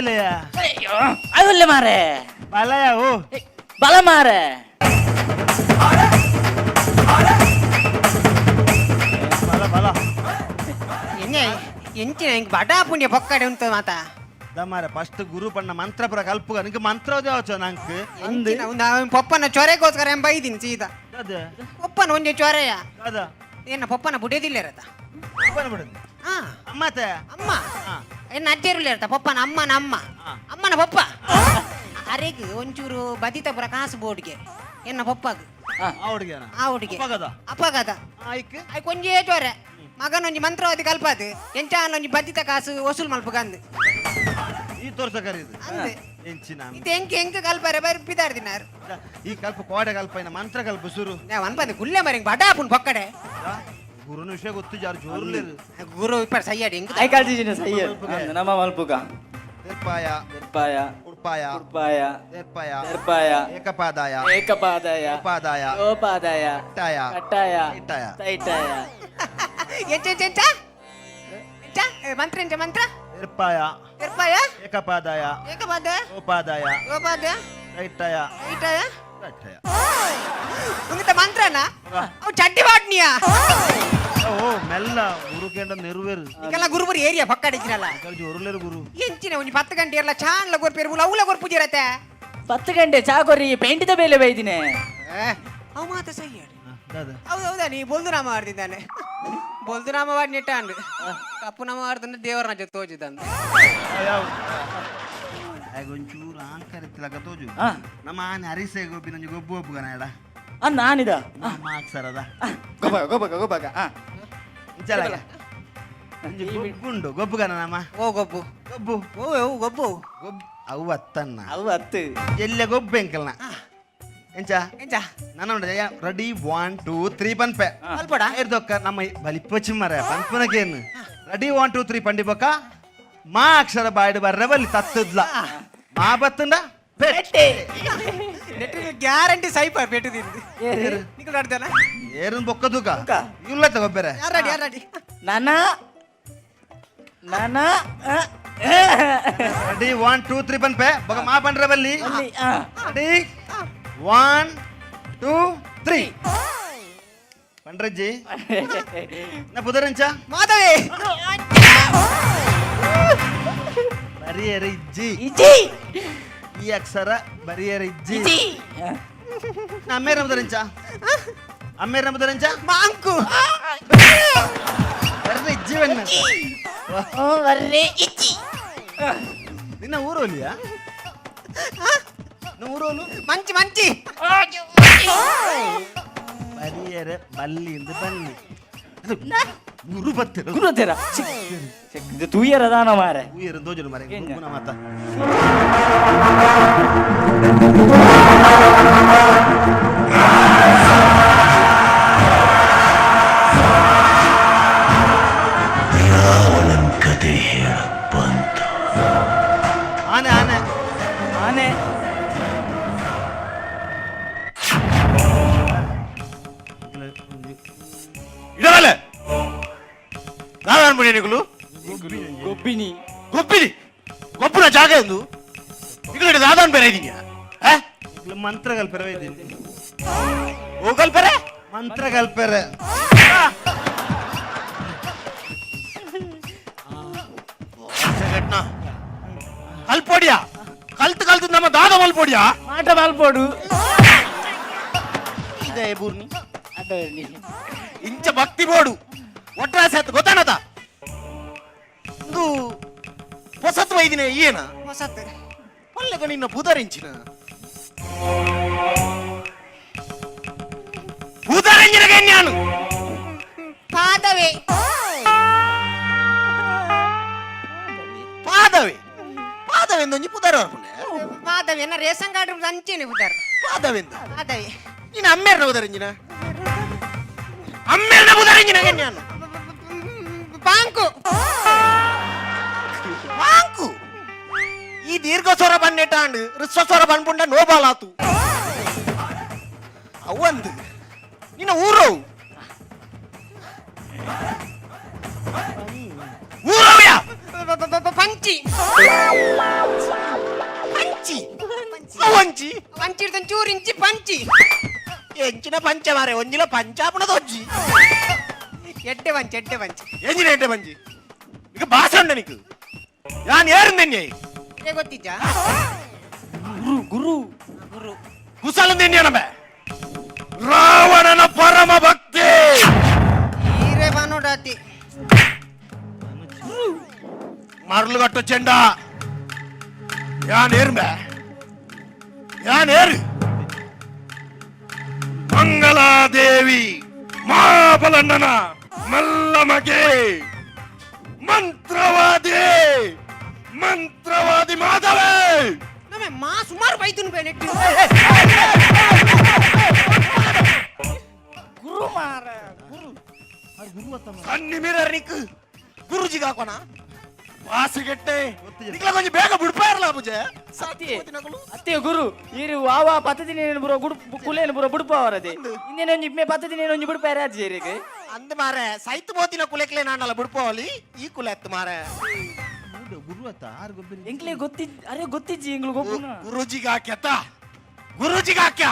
ಆವಲೆಯ. ಅಯ್ಯೋ, ಅವಲ್ಲ ಮಾರೆ. ಬಲಯ ಓ. ಬಲ ಮಾರೆ. ಬಲ ಬಲ. ಎಣ್ಣೆ ಎಂಚಿನ ಹಿಂಗ್ ಬಡಾ ಪುಣ್ಯ ಪೊಕ್ಕಡೆ ಉಂಟು ಮಾತ. ದಮಾರೆ, ಫಸ್ಟ್ ಗುರು ಪಣ್ಣ ಮಂತ್ರ ಪುರ ಕಲ್ಪುಗ. ನಿಂಗೆ ಮಂತ್ರ ದೇವಚ ನಂಕ್. ಎಂಚಿನ ಒಂದು ಅವನ್ ಪೊಪ್ಪನ ಚೊರೆಗೋಸ್ಕರ ಎಂಬ ಬೈದಿನಿ ಸೀದಾ. ಅದ. ಪೊಪ್ಪನ ಒಂಜಿ ಚೊರೆಯ. ಅದ. ಏನ ಪೊಪ್ಪನ ಬುಡೇದಿಲ್ಲ ಇರತ್ತ. ಪೊಪ್ಪನ ಬಿಡುದು. ಹಾ. ಅಮ್ಮತೆ. ಅಮ್ಮ. ಏನ್ ಅಜ್ಜೇರುಲ್ಲ ಇರತ್ತ, ಪೊಪ್ಪನ ಅಮ್ಮನ ಅಮ್ಮ. ಅಮ್ಮನ ಪೊಪ್ಪ ಅರೆಗ್ ಒಂಚೂರು ಬದಿತ ಪುರ ಕಾಸು ಬೋರ್ಡ್ಗೆ ಎನ್ನ ಪೊಪ್ಪಗ್. ಆ ಹುಡುಗಿಯನ? ಆ ಹುಡುಗಿ. ಅಪ್ಪಗದ? ಅಪ್ಪಗದ. ಆಯ್ಕ್. ಐಕ್ ಒಂಜೇ ಚೊರೆ ಮಗನೊಂಜಿ ಮಂತ್ರವಾದಿ ಕಲ್ಪಾದು ಎಂಚ ಒಂಜಿ ಬದಿತ ಕಾಸು ವಸೂಲ್ ಮಲ್ಪಗಂದು. ಈ ತೋರ್ಸ ಕರೀದು. ಅಂದೆ. ಎಂಚಿನ. ಇದು ಎಂಕ್ ಎಂಕ್ ಕಲ್ಪಾರೆ ಬರಿ ಪಿದಾರ್ದಿನಾರು. ಈ ಕಲ್ಪ ಕೋಡೆ ಕಲ್ಪ ಇನ್ನ ಮಂತ್ರ ಕಲ್ಪ ಸುರು. ನಾ ಅನ್ಪಂದೆ ಗುಲ್ಲೆ ಮರಿಂಗ್ ಬಡಾ ಪುನ್ ಪೊಕ್ಕಡೆ. ಗುರುನ ವಿಷಯ ಗೊತ್ತು ಜಾರು ಜೋರ್ಲೇರು. ಗುರು ಇಪ್ಪರ್ ಸಯ್ಯಾಡಿ ಎಂಕ್. I ಕಲ್ತಿದ್ದೀನಿ ಸಯ್ಯ ನಮ್ಮ ಮಲ್ಪುಗ. ತೆರ್ಪಾಯ. ತೆರ್ಪಾಯ. ಉಡ್ಪಾಯ. ಉಡ್ಪಾಯ. ತೆರ್ಪಾಯ. ತೆರ್ಪಾಯ. ಏಕಪಾದಾಯ. ಏಕಪಾದಾಯ. ಉಪಾದಾಯ. ಗೋಪಾದಾಯ. ಕಟ್ಟಾಯ. ಕಟ್ಟಾಯ. ತೈಟಾಯ. ತೈಟಾಯ. ಎಂಚ ಎಂಚ ಎಂಚ ಎಂಚ ಏ, ಮಂತ್ರ ಎಂಚ ಮಂತ್ರ? ತೆರ್ಪಾಯ. ತೆರ್ಪಾಯ. ಏಕಪಾದಾಯ. ಏಕಪಾದ. ಉಪಾದಾಯ. ಗೋಪಾದ. ತೈಟಾಯ. ಐಟಾಯ. ಕಟ್ಟಾಯ. ಉಂಗಿತ ಮಂತ್ರನ ಅವು ಚಡ್ಡಿ ಬಾಟ್ನಿಯಾ. ಓ ಮೆಲ್ಲ ಗುರು ಕೇಂದ್ರ ನೆರವೇರು. ಈಗೆಲ್ಲ ಗುರುಬುರಿ ಏರಿಯಾ ಪಕ್ಕಡಿಜಿನಲ್ಲ. ಜೋರ್ಲೇರು ಗುರು. ಎಂಚಿನ ಒಂಜಿ 10 ಗಂಟೆ ಇರಲ್ಲ ಚಾನ್ಲ ಗೊರ್ಪೇರು ಉಲ ಉಲ ಗೊರ್ಪುಜಿರತ್ತೆ. 10 ಗಂಟೆ ಚಾಕೊರಿ ಪೇಂಟಿದ ಬೇಲೆ ಬೈದಿನಿ. ಅವು ಮಾತ ಸಯ್ಯಾಡಿ. ದಾದ? ಹೌದು ಹೌದಾ, ನೀ ಬೊಲ್ದು ನಾಮ ಆಡ್ತಿದ್ದಾನೆ, ಬೊಲ್ದು ನಾಮ ವಾಡಿ ನೆಟ್ಟ ಅಂಡು ಕಪ್ಪು ನಾಮ ಆಡ್ತಂದ್ರೆ ದೇವರನ ಜೊತೆ ತೋಜಿದಂದು. ಒಂಚೂರು ಆಂಕರ್ ಇತ್ತಲಕ ತೋಜು. ಹಾ. ನಮ್ಮ ಆನೆ ಅರಿಸೆ ಗೊಬ್ಬಿ ನಂಜಿ ಗೊಬ್ಬು ಒಬ್ಬುಗನ ಎಡ. ನಾನಿದ. ಮಾಕ್ಸರದ. ಗೊಬ್ಬಗ ಗೊಬ್ಬಗ ಗೊಬ್ಬಗ. ಇಂಚಲಾಗ ಒಂಜಿ ಗೊಬ್ಬುಂಡು, ಗೊಬ್ಬುಗನ ನಮ್ಮ. ಓ ಗೊಬ್ಬು. ಗೊಬ್ಬು. ಓ ಓ ಗೊಬ್ಬು. ಗೊಬ್ಬು ಅವು ಅತ್ತನ್ನ. ಅವು ಹತ್ತು. ಎಲ್ಲ ಗೊಬ್ಬು ಎಂಕಲ್ನ ಎಂಚ? ಎಂಚ? ನನ್ನ ರೆಡಿ 1 2 3 ಪನ್ಪೆ. ಅಲ್ಪಡ. ಇರ್ದೊಕ್ಕ ನಮ್ಮ ಬಲಿಪಚ್ಚಿ ಮರ ಪನ್ಪನಕೇನು ರೆಡಿ 1 2 3 ಪಂಡಿ ಬೊಕ್ಕ ಮಾ ಅಕ್ಷರ ಬಾಯ್ಡು ಬರ್ರೆ ಬಲ್ಲಿ ತತ್ತದ್ಲ ಮಾ ಬತ್ತಂಡ ಪೆಟ್ಟೆ. ಗ್ಯಾರಂಟಿ ಸೈಪರ್ ಪೆಟ್ಟು ತಿಂದು ನಿಕಲ್ ಆಡ್ತಾನ. ಏರನ್ ಬೊಕ್ಕ ತೂಕ ಇಲ್ಲ ತಗೊಬ್ಬೆರೆ. ಯಾರು ರೆಡಿ, ಯಾರು ರೆಡಿ? ನಾನ ನಾನ. ರೆಡಿ 1 2 3 ಪನ್ಪೆ ಬೊಕ್ಕ ಮಾ ಪಂಡ್ರೆ ಬಲ್ಲಿ. ರೆಡಿ 1 2 3 ಪಂಡ್ರಜ್ಜಿ ನಾ ಪುದರಂಚ. ಮಾಧವಿ. ಬರಿಯರ ಇಜ್ಜಿ. ಇಜಿ. ಈ ಅಕ್ಷರ ಬರಿಯರ ಇಜ್ಜಿ. ಇಜಿ. ಅಮ್ಮೇರ ಪುದರಂಚ, ಅಮ್ಮೇರ ಪುದರಂಚ? ಮಾಂಕು. ಬರ್ರೆ ಇಜ್ಜಿ ಬೆನ್ನ. ಬರ್ರೆ ಇಜ್ಜಿ. ನಿನ್ನ ಊರೋಲಿಯಾ ಊರೋಲು? ಮಂಚಿ ಮಂಚಿ. ಬರಿಯರ ಬಲ್ಲಿ ಇಂದು ಬನ್ನಿ ಗುರು ಬತ್ತಿರ. ಗುರು ಹತ್ತಿರ ಇದು ತೂಯರ ದಾನ ಮಾರೆ. ಊಯರ ದೋಜನು ಮರೆ ಗುರುನ ಮಾತ. ರಾವಣನ್ ಕತೆ ಹೇಳಕ್ ಬಂತು. ಆನೆ ಆನೆ. ಆನೆ. ಇಡವಲ್ಲ ನಾವೇನ್ ನಿಕುಲು? ಗೊಬ್ಬಿನಿ. ಗೊಬ್ಬಿನಿ, ಗೊಬ್ಬರ ಜಾಗ ಎಂದು ಇಕಡೆ ದಾದಾನ್ ಬೇರೆ ಇದೀಯ. ಮಂತ್ರ ಕಲ್ಪೆರ ಇದ್ದೀನಿ. ಹೋಗಲ್ ಬೇರೆ. ಮಂತ್ರ ಕಲ್ಪೆರ. ಕಲ್ಪೋಡಿಯಾ, ಕಲ್ತು ಕಲ್ತು ನಮ್ಮ ದಾದ ಮಲ್ಪೋಡಿಯಾ. ಮಾಟ ಮಲ್ಪೋಡು. ಇದೇ ಬೂರ್ನಿ. ಅಡ್ಡ. ಇಂಚ ಭಕ್ತಿ ಬೋಡು ಒಟ್ರಾಸೆ ಆತು ಗೊತ್ತಾನದ ಒಂದು ಹೊಸತ್ವ ಇದಿನ ಏನ? ಹೊಸತ್ತು. ಒಳ್ಳೆಗ ನಿನ್ನ ಪುದರಿಂಚಿನ ಪುದರಿಂಚಿನ ಜ್ಞಾನು. ಪಾದವೇ. ಪಾದವೇ, ಪಾದವೆಂದೊಂಜಿ ಪುದರ ಬರ್ಪುಂಡೆ. ಮಾಧವಿ ಎನ್ನ ರೇಷನ್ ಕಾರ್ಡ್ ಅಂಚೆನೆ ಪುದರ್. ಪಾದವೆಂದ? ಮಾಧವಿ. ನೀನು ಅಮ್ಮೇರ್ನ ಉದರಿಂಜಿನ, ಅಮ್ಮೇರ್ನ ಉದರಿಂಜಿನ ಜ್ಞಾನು. ಪಾಂಕು. ಪಾಂಕು, ಈ ದೀರ್ಘ ಸ್ವರ ಬನ್ನೆಟಾಂಡ್ ಋಸ್ವ ಸ್ವರ ಬನ್ಪುಂಡ ನೋಬಾಲಾತು ಅವಂದು. ನಿನ್ನ ಊರು ಊರವ್ಯಾ? ಪಂಚಿ. ಒಂಚೂರು ಇಂಚಿ ಪಂಚಿ. ಎಂಚಿನ ಪಂಚ ಮಾರೆ, ಒಂಜಿಲ ಪಂಚಾಪುಣ ದೊಜ್ಜಿ. ಎಡ್ಡೆ ಪಂಚಿ, ಎಡ್ಡೆ ಪಂಚಿ. ಎಂಜಿನ ಎಡ್ಡೆ ಪಂಚಿ? ಈಗ ಭಾಷೆ ಉಂಡ ನಿಕ್? ಯಾನ್ ಏರು ನಿನ್ನೆ? ಏ, ಗೊತ್ತಿಜ್ಜಾ? ಗುರು, ಗುರು. ಗುರು. ಕುಸಲ ನಿನ್ನೆ ಬೇ, ರಾವಣನ ಪರಮ ಭಕ್ತಿ. ಹೀರೆ ಬಾನೋಡಾತಿ. ಮರಳುಗಟ್ಟು ಚೆಂಡ. ಯಾನ್ ಏರು ಬೇ? ಯಾನ್ ಏರು? ಮಂಗಳಾದೇವಿ ಮಾಬಲಣ್ಣನ ಮಲ್ಲಮಗೆ, ಮಂತ್ರವಾದಿ, ಮಂತ್ರವಾದಿ ಮಾಧವೇ. ನಮ್ಮೆ ಮಾ ಸುಮಾರು ಬೈತುನು ಬೇ ನೆಟ್ಟು. ಗುರು ಮಾರ, ಗುರು. ಕಣ್ಣಿ ಮಿರರ್ ನಿಕ್ ಗುರುಜಿಗೆ ಹಾಕೋಣ ವಾಸಿಗೆಟ್ಟೆ. ನಿಕ್ಲ ಕೊಂಚ ಬೇಗ ಬಿಡ್ಪಾರಲ್ಲ ಪೂಜೆ. ಅತ್ತೆ, ಅತ್ತೆ, ಗುರು ಇರು ವಾವಾ ಪತ್ತದಿನ ಬುರೋ ಗುಡು ಕುಲೇನು ಬುರೋ ಬುಡುಪ ಅವರದೆ ಇನ್ನೇನೊಂಜಿ ಮೇ ಪತ್ತದಿನ ಒಂಜಿ ಬುಡುಪ ರಾಜ್ಯರಿಗೆ. ಅಂದ ಮಾರೆ, ಸೈತ್ ಬೋತಿನ ಕುಲೆಕ್ಲೆ ನಾನಲ್ಲ ಬಿಡ್ಪೋಲಿ, ಈ ಕುಲೆ ಎತ್ತು ಮಾರೆ. ಗುರು ಅತ್ತ ಆರು ಗೊಬ್ಬರಿ. ಎಂಕ್ಲೆ ಗೊತ್ತಿಜ್, ಅರೆ ಗೊತ್ತಿಜ್ಜಿ ಎಂಗ್ಲು ಗೊಪ್ಪುನ. ಗುರುಜಿಗೆ ಹಾಕ್ಯತ್ತ, ಗುರುಜಿಗೆ ಹಾಕ್ಯ.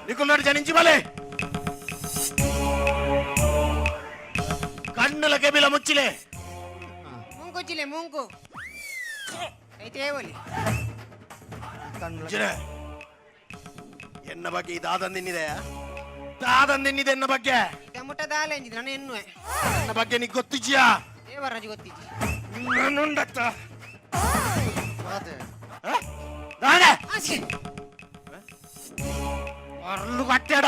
ನಿಕುಲ್ ಜನಿಂಚಿ ಬಲೆ, ಕಣ್ಣುಲ ಕೆಬಿಲ ಮುಚ್ಚಿಲೆ. ಮುಂಕು ಚಿಲೆ ಮುಂಕು ಐತೆ ಓಲಿ. ಮುಚ್ಚಿಲೆ. ಎನ್ನ ಬಗ್ಗೆ ಇದಾದ ನಿನ್ನಿದೆ, ದಾದ ನಿನ್ನಿದೆ ಎನ್ನ ಬಗ್ಗೆ. ಈಗ ಮುಟ್ಟ ದಾಲೆ ಅಂಜಿದ್ ನಾನು ಎನ್ನುವೆ. ನನ್ನ ಬಗ್ಗೆ ನೀ ಗೊತ್ತಿಜ್ಜಿಯಾ? ದೇವರಾಜ್ ಗೊತ್ತಿಜ್ಜಿ. ನನ್ನುಂಡತ್ತ ನಾನೇ. ಆಚೆ. ಅರ್ಲು ಕಟ್ಟೆಡ.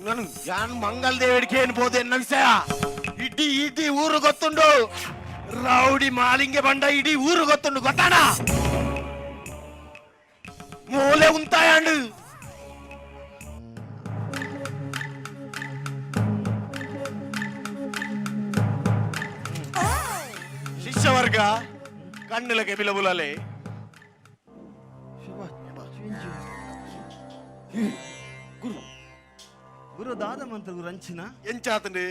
ನಾನು ಯಾನ್ ಮಂಗಲ್ ದೇವಡಿಕೆ ಏನ್ಬೋದು ಎನ್ನ ವಿಷಯ ಇಡೀ ಇಡೀ ಊರು ಗೊತ್ತುಂಡು. ರೌಡಿ ಮಾಲಿಂಗೆ ಬಂಡ ಇಡೀ ಊರು ಗೊತ್ತುಂಡು, ಗೊತ್ತಾಣ? ಮೂಲೆ ಉಂತಾಯಾಂಡು. ಶಿಷ್ಯವರ್ಗ, ಕಣ್ಣುಲಕ್ಕೆ ಬಿಲಬುಲಲೆ. ಗುರು, ದಾದ ಮಂತ್ರ ಗುರು ಅಂಚಿನ. ಎಂಚಾತಂಡು?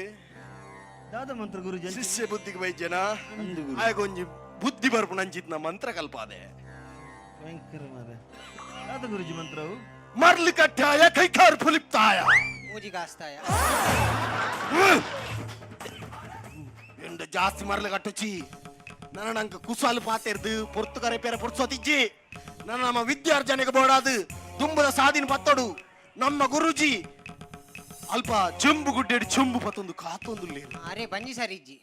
ದಾದ ಮಂತ್ರ ಗುರು ಜಂಚಿ. ಶಿಷ್ಯ ಬುದ್ಧಿಗೆ ವೈದ್ಯನ. ಅಂದು ಗುರು. ಆಗೊಂಜಿ ಬುದ್ಧಿ ಬರ್ಪು ನಂಚಿತ್ನ ಮಂತ್ರ ಕಲ್ಪಾದೆ. ಭಯಂಕರ ಮಾರೆ, ದಾದ ಗುರುಜಿ ಮಂತ್ರವು? ಮರ್ಲು ಕಟ್ಟಾಯ, ಕೈಕಾರು ಫುಲಿಪ್ತಾಯ. ಮೂಜಿಗಾಸ್ತಾಯ. ಎಂಡ ಜಾಸ್ತಿ ಮರ್ಲು ಕಟ್ಟುಚಿ. ನನ್ನ ನಂಗೆ ಕುಸಾಲು ಪಾತೆರ್ದು ಪೊರ್ತು ಕರೆ ಪೇರ ಪೊರ್ಸೋತಿಜ್ಜಿ. ನನ್ನ ನಮ್ಮ ವಿದ್ಯಾರ್ಜನೆಗೆ ಬೋಡಾದು ದುಂಬದ ಸಾದಿನ ಪತ್ತೊಡು. ನಮ್ಮ ಗುರುಜಿ ಅಲ್ಪ ಚೆಂಬು ಗುಡ್ಡೆಡು ಚೆಂಬು ಪತ್ತೊಂದು ಕಾತೊಂದು. ಅರೆ ಬಂಜಿ ಸರಿ ಇಜ್ಜಿ.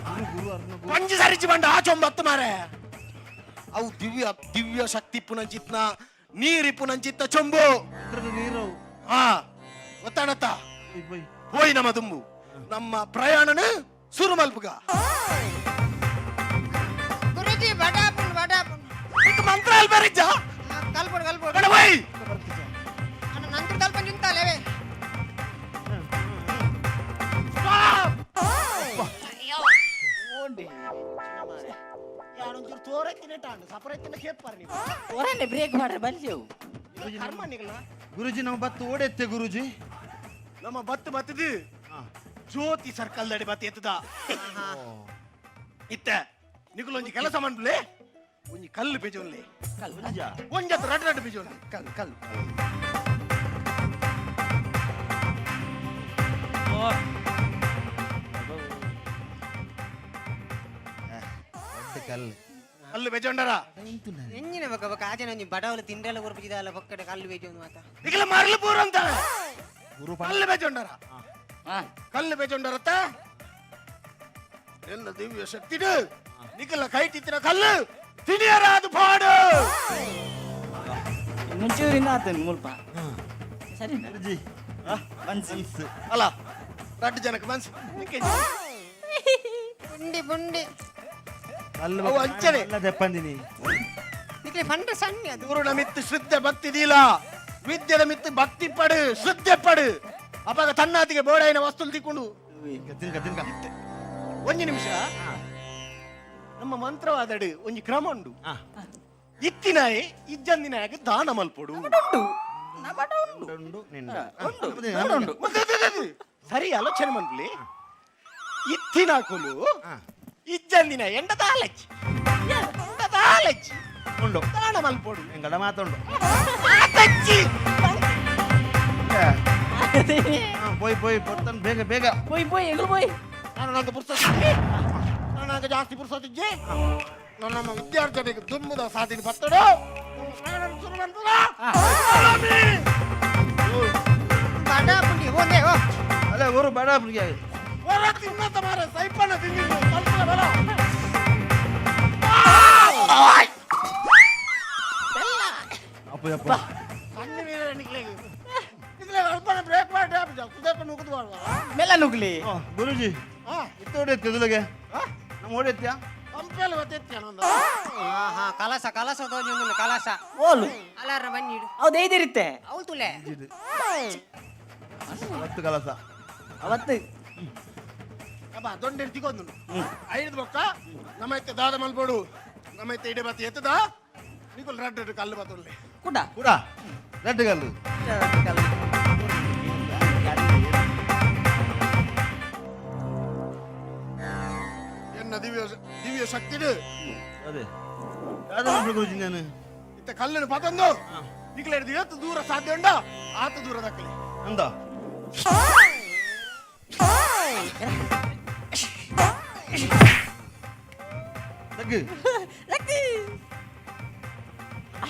ಗುರು, ಗುರು ಅರ್ನ ಗುರು. ಪಂಜಿ ಸರಿಚಿ ಬಂಡ ಆ ಚೊಂಬತ್ತು ಮಾರೆ. ಅವು ದಿವ್ಯ ದಿವ್ಯ ಶಕ್ತಿ ಪುನಂಚಿತ್ನ ನೀರಿಪ್ಪು ನಂಚಿತ್ತ ಚೊಂಬು. ಮಂತ್ರದ ನೀರವು. ಹಾ, ಗೊತ್ತಾಣತ್ತ? Bye bye. ಹೋಯ್, ನಮ್ಮ ದುಂಬು ನಮ್ಮ ಪ್ರಯಾಣನ ಸುರು ಮಲ್ಪುಗ. ಗುರುಜಿ, ಬಡಾಪುನ್ ಬಡಾಪುನ್. ಇಕ್ ಮಂತ್ರ ಅಲ್ಬರಿಜ್ಜ. ಕಲ್ಪೋಡು, ಕಲ್ಪೋಡು. ಬಡ ಹೋಯ್. ಅಣ್ಣ, ನಂತರ ತಲ್ಪ ನಿಂತಾಲೇವೆ. ಹೊರನೆ ಬ್ರೇಕ್ ಮಾಡ್ರೆ ಬಲ್ಸೆವು. ಗುರುಜಿ, ನಾವು ಬತ್ತು ಓಡೆತ್ತೆ ಗುರುಜಿ. ನಮ್ಮ ಬತ್ತು ಬತ್ತದು ಜ್ಯೋತಿ ಸರ್ಕಲ್ ದಡಿ ಬತ್ತಿ ಎತ್ತದ ಇತ್ತ. ನಿಕುಲೊಂಜಿ ಕೆಲಸ ಮನ್ಪುಲೆ, ಒಂಜಿ ಕಲ್ಲು ಪೆಜೊನ್ಲೆ. ಒಂಜತ್ತು ರಡ್ ರಡ್ ಪೆಜೊನ್ಲೆ ಕಲ್ಲು ಕಲ್ಲು. ದೊಡ್ಡ ಕಲ್ಲು. ಕಲ್ಲು ಪೆಜೊಂಡರ? ಎಂಜಿನ ಬೊಕ ಬೊಕ ಆಜನ ಒಂಜಿ ಬಡವಲು ತಿಂಡಲ ಕೊರ್ಪುಜಿದಾಲ ಬೊಕ್ಕಡೆ ಕಲ್ಲು ಬೇಜಿ ಒಂದು ಮಾತ. ನಿಕಲ ಮರಳು ಪೂರ ಅಂತಾಳೆ. ಗುರು. ಕಲ್ಲು ಪೆಜೊಂಡರ? ಹಾ. ಕಲ್ಲು ಪೆಜೊಂಡರತ್ತ ಎಲ್ಲ ದಿವ್ಯ ಶಕ್ತಿಡು ನಿಕಲ ಕೈ ತಿತ್ತಿನ ಕಲ್ಲು ತಿನಿಯರ ಅದು ಪಾಡು. ಮುಂಚೂರಿಂದ ಆತನು ಮುಲ್ಪ ಸರಿ. ಗುರುಜಿ. ಮನ್ಸಿ. ಮನ್ಸು. ಅಲ್ಲ, ರಡ್ಡು ಜನಕ್ಕೆ ಮನ್ಸು. ಪುಂಡಿ ಪುಂಡಿ. ಕಲ್ಲು. ಅವು ಅಂಚನೆ. ಎಲ್ಲ ದೆಪ್ಪಂದಿನಿ. ನಿಕ್ಲೆ ಫಂಡ ಸಣ್ಣ ಅದು. ಗುರುನ ಮಿತ್ತು ಶ್ರದ್ಧೆ ಭಕ್ತಿ ದೀಲ, ವಿದ್ಯೆದ ಮಿತ್ತು ಭಕ್ತಿ ಪಡು, ಶ್ರದ್ಧೆ ಪಡು. ಅಪಾಗ ತನ್ನಾತಿಗೆ ಬೋಡಾಯಿನ ವಸ್ತುలు ತಿಕ್ಕೊಂಡು. ತಿನ್ಕ ತಿನ್ಕ. ಒಂಜಿ ನಿಮಿಷ, ನಮ್ಮ ಮಂತ್ರವಾದಡು ಒಂಜಿ ಕ್ರಮ ಉಂಡು. ಇತ್ತಿನಾಯಿ ಇಜ್ಜಂದಿನಾಯಗ ದಾನ ಮಲ್ಪೊಡು. ಉಂಡು, ನಮ್ಮಟ ಉಂಡು. ಉಂಡು ನಿಂಡ. ಉಂಡು, ಉಂಡು. ಸರಿ, ಆಲೋಚನೆ ಮನ್ಪುಲಿ. ಇತ್ತಿನಾಕುಲು ಇಜ್ಜಂದಿನ ಎಂಡ ತಾಲಚ್ಚಿ, ಎಂಡ ತಾಲಚ್ಚಿ. ಉಂಡು. ದಾಣ ಮಲ್ಪೊಡು. ಎಂಗಡ ಮಾತುಂಡು. ಪೋಯ್ ಪೋಯ್ ಪೊರ್ತನ್, ಬೇಗ ಬೇಗ. ಪೋಯ್ ಪೋಯ್, ಎಂಗ್ಲು ಪೋಯ್. ನಾನು ನಂಗೆ ಪುರ್ಸೊತ್ತು, ನಾನು ನಂಗೆ ಜಾಸ್ತಿ ಪುರ್ಸೊತ್ತಿಜ್ಜಿ. ನಾನು ನಮ್ಮ ವಿದ್ಯಾರ್ಥಿಗಳಿಗೆ ದುಮ್ಮದ ಸಾಧಿನ ಬತ್ತಡು. ಬಡ ಪುಂಡಿ ಒಂದೇ ಓ. ಅಲ್ಲ, ಊರು ಬೇಡ ಬಿಡಿ. ಹೊರ ತಿನ್ನತ ಮಾರ ಸೈಪಣ್ಣ ತಿಂದಿದ್ದು ಸ್ವಲ್ಪ ಬಲ. ಅಪ್ಪ ಅಪ್ಪ. ಸಣ್ಣ ನೀರೇ ನಿಕ್ಲೆಗೆ. ಇದ್ಲೆ ಅಲ್ಪನ ಬ್ರೇಕ್ ಮಾಡಿ ಕುದರ್ಕೊಂಡು ನುಗ್ಗದು ಮಾಡುವ. ಮೆಲ್ಲ ನುಗ್ಲಿ. ಓ, ಗುರೂಜಿ. ಹಾ. ಇತ್ತ ಹೊಡೆಯತ್ತೆ ಇದ್ರೊಳಗೆ ನಮ್ಮ ಹೊಡೆಯತ್ಯಾ? ಪಂಪೆಲ್ಲ ಬತ್ತೆತ್ತಿ ಅನ್ನೊಂದು. ಹಾ ಹಾ, ಕಲಸ ಕಲಸ ತೋಜೊಂದು ಕಲಸ. ಓಲು? ಅಲಾರ ಬನ್ನಿ ಇಡು. ಹೌದು, ಐದಿರುತ್ತೆ. ಅವಳು ತುಲೆ. ಹತ್ತು ಕಲಸ. ಅವತ್ತು. ಅಬ್ಬ ದೊಂಡೆ ತಿಗೊಂದು ಐದು ಬೊಕ್ಕ ನಮ್ಮ ಇತ್ತೆ ದಾದ ಮಲ್ಬೋಡು. ನಮ್ಮ ಇತ್ತೆ ಇಡೆ ಬತ್ತಿ ಎತ್ತದ ನಿಕುಲ್ ರಡ್ಡು ರಡ್ಡು ಕಲ್ಲು ಬತ್ತುಳ್ಳೆ. ಕುಡ. ಕೂಡ ರೆಡ್ ಕಲ್ಲು. ಎನ್ನ ದಿವ್ಯ ದಿವ್ಯ ಶಕ್ತಿಡು. ಅದೇ ದಾದ ಮಲ್ಪಡು ಗುರೂಜಿ ನಾನು. ಇತ್ತ ಕಲ್ಲನ್ನು ಪತಂದು ನಿಕುಲ್ ಹಿಡಿದು ಎತ್ತು ದೂರ ಸಾಧ್ಯ ಉಂಡ ಆತ ದೂರ ದಕ್ಕಲಿ. ಅಂದ. ತಗ್ಗು.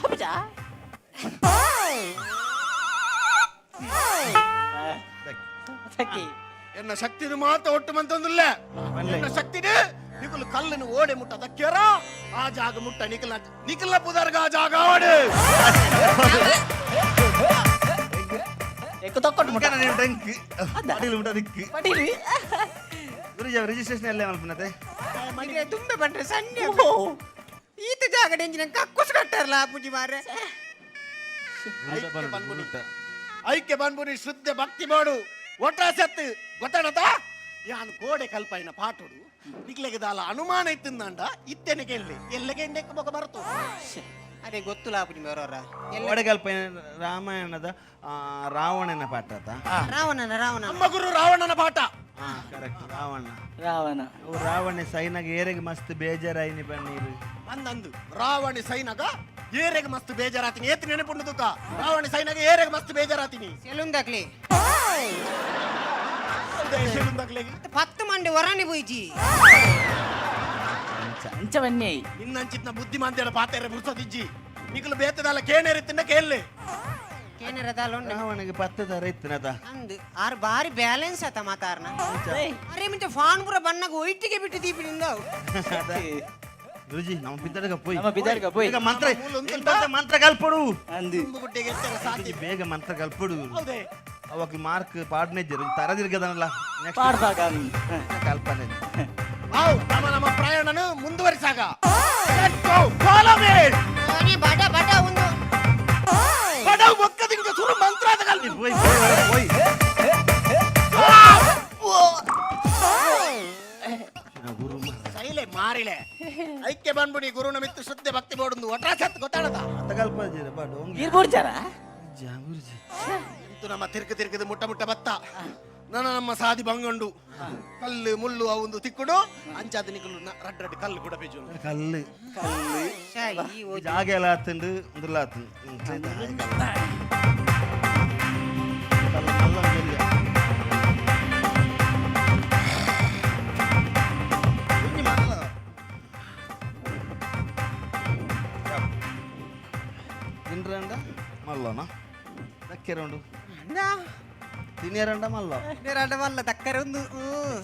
ಹೌದಾ? ತಗ್ಗು. ತಕ್ಕಿ. ಎನ್ನ ಶಕ್ತಿದು ಮಾತ ಒಟ್ಟು ಮಂತೊಂದುಲ್ಲ. ಪನ್ಲೆ. ಎನ್ನ ಶಕ್ತಿಡು ನಿಕುಲ್ ಕಲ್ಲನ್ನು ಓಡೆ ಮುಟ್ಟ ದಕ್ಕ್ಯಾರ ಆ ಜಾಗ ಮುಟ್ಟ ನಿಕಲ್ನ ನಿಕಲ್ನ ಪುದರ್ಗ ಆ ಜಾಗ ಆವಡು. ಎಕ್ಕು ತಕ್ಕೊಟ್ಟು ಮುಟ್ಟ. ನೀನು ಟಂಕ್ ಅಡಿಲು ಮುಟ್ಟ ದಿಕ್ಕು. ಪಟೀಲಿ. ಗುರೂಜಿ, ರಿಜಿಸ್ಟ್ರೇಷನ್ ಅಲ್ಲೇ ಮಲ್ಪನತೆ. ಇದ್ರೆ ತುಂಬೆ ಬಂದ್ರೆ ಸಣ್ಣ. ಓ. ಈತ ಜಾಗ ಡೆಂಜಿನ ಕಕ್ಕುಸ್ ಕಟ್ಟಾರಲ್ಲ ಪೂಜಿ ಮಾರ್ರೆ. ಐಕ್ಯ ಬನ್ಬುನಿ. ಐಕ್ಯ ಬನ್ಬುನಿ, ಶುದ್ಧ ಭಕ್ತಿ ಮಾಡು, ಒಟ್ರಾಸತ್ತು ಗೊತ್ತಾಣತ ಯಾನ್ ಕೋಡೆ ಕಲ್ಪೈನ ಪಾಠಡು ನಿಕ್ಲೆಗೆ ದಾಲ ಅನುಮಾನ ಇತ್ತಿಂದಾಂಡ ಇತ್ತೆನೆ ಕೇಳಲಿ ಎಲ್ಲಗೆ ಎಂಡೆಕ್ಕೆ ಬೊಕ ಬರ್ತು. ಅದೇ ಗೊತ್ತುಲ್ಲ ಪೂಜಿ ಮಾರೋರ ಎಲ್ಲ. ಓಡೆಗಲ್ಪ ರಾಮಾಯಣದ ರಾವಣನ ಪಾಠ ಆತ. ರಾವಣನ ರಾವಣ. ನಮ್ಮ ಗುರು ರಾವಣನ ಪಾಠ. ಹಾ, ಕರೆಕ್ಟ್, ರಾವಣ. ರಾವಣ. ಅವು ರಾವಣ ಸೈನಾಗ ಏರೆಗೆ ಮಸ್ತ್ ಬೇಜಾರಾಯಿನಿ ಬನ್ನೀರು. ಅಂದಂದು ರಾವಣಿ ಸೈನಗ ಏರೆಗೆ ಮಸ್ತ್ ಬೇಜಾರಾತೀನಿ ಏತ್ ನೆನಪುಂಡು ತುಕ ರಾವಣಿ ಸೈನಗ ಏರೆಗೆ ಮಸ್ತ್ ಬೇಜಾರಾತೀನಿ. ಸೆಲುಂದಾಕ್ಲಿ. ಶೆಲುಂದಾಕ್ಲೆಗೆ. ಪತ್ತು ಮಂಡೆ ಹೊರಾಣಿ ಪೋಯ್ಜಿ. ಅಂಚ ಬನ್ನಿ. ನಿನ್ನಂಚಿತ್ನ ಬುದ್ಧಿಮಾಂತಿಯರ ಪಾತೆರೆ ಬುರ್ಸದಿಜ್ಜಿ ನಿಕಲು ಬೇತದಲ್ಲ ಕೇನೇರಿತ್ತಿಂದ ಕೇಳಲೆ. ಕೇನರದಾಲ ಉಂಡು. ರಾವಣಗೆ ಪತ್ತು ತರ ಇತ್ತನತ. ಅಂದು ಆರು ಬಾರಿ ಬ್ಯಾಲೆನ್ಸ್ ಆತ ಮಾತಾರ್ನ. ಏಯ್. ಅರೆ ಮುಂಚೆ ಫಾನ್ ಪೂರ ಬಣ್ಣಗ ಒಯ್ಟಿಗೆ ಬಿಟ್ಟು ದೀಪಿನಿಂದ ಅವು. ಗುರುಜಿ, ನಮ್ಮ ಬಿದ್ದರ್ಗ ಪೋಯ್. ನಮ್ಮ ಬಿದರ್ಗ ಪೋಯ್. ಬೇಗ ಮಂತ್ರ. ಮೂಲ ಉಂಟು. ಎಂತ ಮಂತ್ರ ಕಲ್ಪಡು. ಅಂದು. ಗುಡ್ಡೆಗೆ ಎತ್ತರ ಸಾತಿ. ಗುರೂಜಿ, ಬೇಗ ಮಂತ್ರ ಕಲ್ಪಡು. ಹೌದೇ? ಅವಾಗ ಮಾರ್ಕ್ ಪಾಡ್ನೆ ಇದ್ದರು ತರದಿರ್ಗದನಲ್ಲ ನೆಕ್ಸ್ಟ್. ಪಾಡ್ದಾಗ. ಕಲ್ಪನೆ. ಆವ್ ನಮ್ಮ ನಮ್ಮ ಪ್ರಯಾಣನು ಮುಂದುವರಿಸಾಗ. Let's go, follow me. ಅರೆ ಬಡ ಬಡ ಒಂದು. ಬಡವ್ ಬೊಕ್ಕದಿಗೆ ಸುರು ಮಂತ್ರಾದ ಕಲ್ಪಿ. ಪೋಯ್ ಪೋಯ್ ಪೋಯ್. ಗುರು. ಸೈಲೆ ಮಾರಿಲೆ ಐಕ್ಯ ಬಂದ್ಬಿಡಿ ಗುರುನ ಮಿತ್ತು ಶುದ್ಧ ಭಕ್ತಿ ಬೋಡುಂದು ಒಟ್ರಾಸತ್ ಗೊತ್ತಾಣದ. ಮಂತ್ರ ಕಲ್ಪ ಡೋಂಗಿ. ನೀರ್ ಬೋಡ್ಚಾರ. ಗುರುಜಿ. ಇಂತು ನಮ್ಮ ತಿರ್ಕ ತಿರ್ಕದ ಮುಟ್ಟ ಮುಟ್ಟ ಬತ್ತ ನನ್ನ ನಮ್ಮ ಸಾದಿ ಬಂಗಂಡು ಕಲ್ಲು ಮುಳ್ಳು ಅವಂದು ತಿಕ್ಕುಡು ಅಂಚಾದ ನಿಕಲು ರಡ್ಡ ರಡ್ಡ ಕಲ್ಲು ಕೂಡ ಬೇಜು. ಕಲ್ಲು. ಕಲ್ಲು. ಶಾಯಿ ಈ ಓ. ಜಾಗ ಎಲ್ಲ ಆತಂಡು ಉಂದುಲ್ಲ ಆತಂಡು ಕಲ್ಲು ಮಲ್ಲ ಒಂಜೆಲ್ಲ. ಒಂಜಿ ಮಲ್ಲ. ತಿನ್ರಂಡ ಮಲ್ಲನ ದಕ್ಕೆರಂಡು. ತಿನ್ಯರಂಡ ಮಲ್ಲ. ರಡ ಮಲ್ಲ ದಕ್ಕರೆ ಒಂದು ಹ್ಮ್.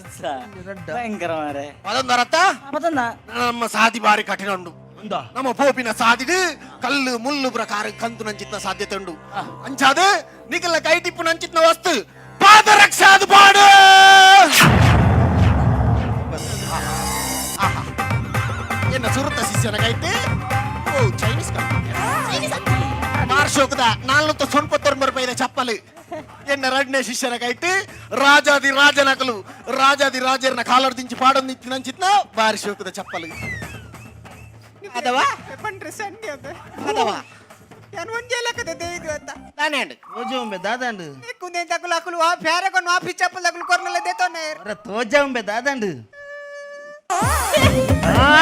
ರಡ್ಡ. ಭಯಂಕರ ಮಾರೆ. ಅದೊಂದು ಅರ್ಥ. ಪತಂದ. ನಮ್ಮ ಸಾದಿ ಬಾರಿ ಕಠಿಣ ಉಂಡು. ಉಂದಾ. ನಮ್ಮ ಪೋಪಿನ ಸಾದಿಡು ಕಲ್ಲು ಮುಳ್ಳು ಪ್ರಕಾರ ಕಂತು ನಂಚಿತ್ನ ಸಾಧ್ಯತೆ ಉಂಡು. ಅಂಚಾದ ನಿಕಲ ಕೈ ಟಿಪ್ಪು ನಂಚಿತ್ನ ವಸ್ತು ಪಾದರಕ್ಷಾದು ಪಾಡು. ಆಹಾ. ಎನ್ನ ಸುರುತ ಶಿಷ್ಯನ ಕೈತೆ ಓ ಚೈನೀಸ್ ಮಾರ್ಷೋಕದ 499 ರೂಪಾಯಿದ ಚಪ್ಪಲು. ಎನ್ನ ರಡ್ನೇ ಶಿಷ್ಯನ ಕೈಟ್ ರಾಜಾದಿ ರಾಜನಕಲು ರಾಜಾದಿ ರಾಜರನ ಕಾಲರ್ ದಿಂಚಿ ಪಾಡೊಂದು ನಂಚಿತ್ನ ಬಾರಿ ಶೋಕದ ಚಪ್ಪಲು. ಅದವಾ ಪಂಡ್ರೆ ಸಂಡೆ ಅದ. ಅದವಾ? ಯಾನ್ ಒಂಜೇ ಲೆಕ್ಕದ ದೇವಿದು ಅಂತ. ತಾನೇ ಅಂಡ್. ತೋಜ ಉಂಬೆ ದಾದಾಂಡು. ಕುಂದೆ ತಕುಲು ಅಕುಲು ಆ ಫ್ಯಾರೆ ಕೊನ್ ಆ ಪಿಚ್ಚಪ್ಪಲ್ ತಕುಲು ಕೊರ್ನಲ್ಲ ದೇತೋನೆ. ಅರೆ ತೋಜ ಉಂಬೆ ದಾದಾಂಡು. ಆ.